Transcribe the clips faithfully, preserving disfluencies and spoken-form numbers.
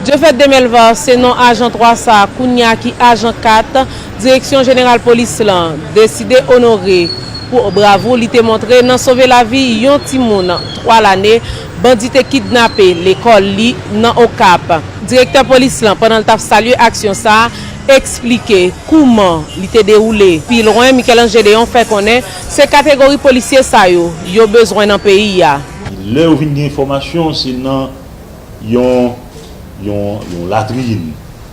Jefèt Demelvar se non ajan twa sa a, kounye a ki ajan kat, Direksyon Jeneral Polis lan deside onore pou bravo li te montre nan sove lavi yon timoun twa lane bandi te kidnape lekòl li nan Okap. Direktè polis lan, pandan l t ap salye aksyon sa a, eksplike kouman li te dewoule. Pi lwen, Michel-Ange Déon fè konnen se kategori polisye sa yo yo bezwen nan peyi a. Lè yo vin gen enfòmasyon, se nan yon, yon, yon latrin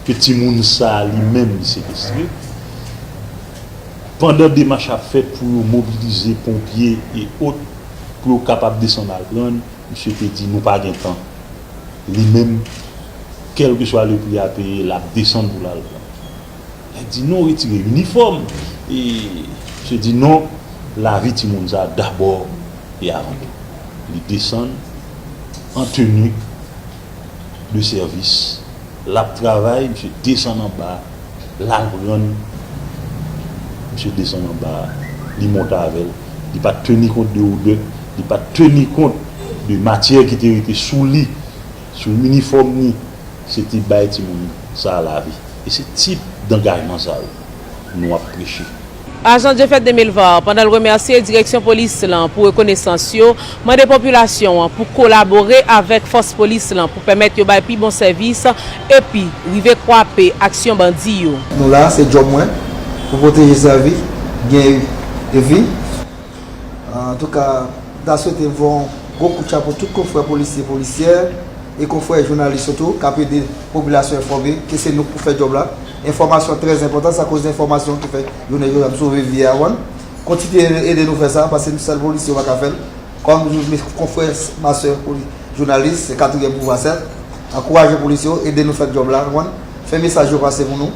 ke timoun sa a li menm li sekestre. Pandan demach ap fèt pou yo mobilize ponpye e ot pou yo kapab desann al pran l, misye te di nou pa gen tan. Li menm, kèlkeswa le pri a peye, l ap desann pou l al pran l. Li di non, retire inifòm. E misye di non, lavi timoun sa a dabò e avan tou. Li desann an teni de sèvis. L ap travay, misye desann anba, l al pran l. Misye desann anba, li monte avè l. Li pa t teni kont de odè, li pa t teni kont de matyè ki te rete sou li, sou inifòm li. Se te bay timoun sa a lavi. E se tip dangajman sa yo nou ap preche. Ajan Jefèt Demelvar, pandan l remèsye Direksyon Polis lan pou rekonesans yo, mande popilasyon an pou kolabore avèk fòs polis lan pou pèmèt yo bay pi bon sèvis epi rive kwape aksyon bandi yo. Nou la, se djòb mwen, pou pwoteje, sèvi, gen epi. Antouka, m ta swete m voye yon gwo kout chapo tout konfrè polisye, polisyè e konfrè jounalis yo tou k ap ede popilasyon enfòme, ke se nou k pou fè djòb la. Enfòmasyon trè enpòtan, se akoz de enfòmasyon ki fè jounen jodi a m sove vi a, w konn. Kontinye ede nou fè sa, paske nou sèl polisye yo pa ka fè l. Kòm jou-, mes konfrè, ma sè, poli-, jounalis, se katriyèm pouvwa sèt. Ankouraje polisye yo, ede nou fè djòb la, w konn. Fè mesaj yo pase pou nou.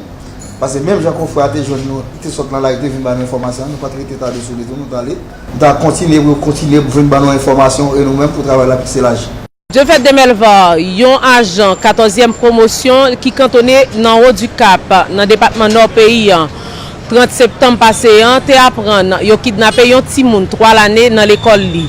Paske menm jan konfrè a te jwenn nou, li te sot nan lari, te vin ba nou enfòmasyon an, nou pa t rete tande sou li tou, nou t ale. Nou ta kontinye pou yo kontinye pou vin ba nou enfòmasyon e nou menm pou travay la pise laji. Jefèt Demelvar, yon ajan katòzyèm pwomosyon ki kantone nan Wo di Kap, nan depatman Nò peyi a. Trant septanm pase a, te aprann yo kidnape yon timoun twa lane nan lekòl li.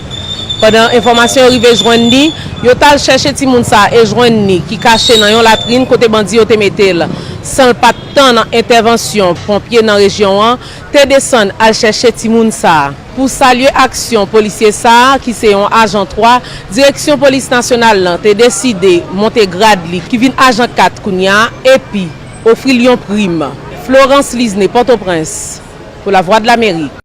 Pandan enfòmasyon yo rive jwenn li, yo t al chèche timoun sa a e jwenn li ki kache nan yon latrin kote bandi yo te mete l. San l pa t tann entèvansyon ponpye nan rejyon an, te desann al chèche timoun sa a. Pou salye aksyon polisye sa a, ki se yon ajan twa, Direksyon Polis Nasyonal lan te deside monte grad li, ki vin ajan kat kounye a, epi ofri l yon prim. Florence Lisne, Pòtoprens, pou Lavwadlamerik.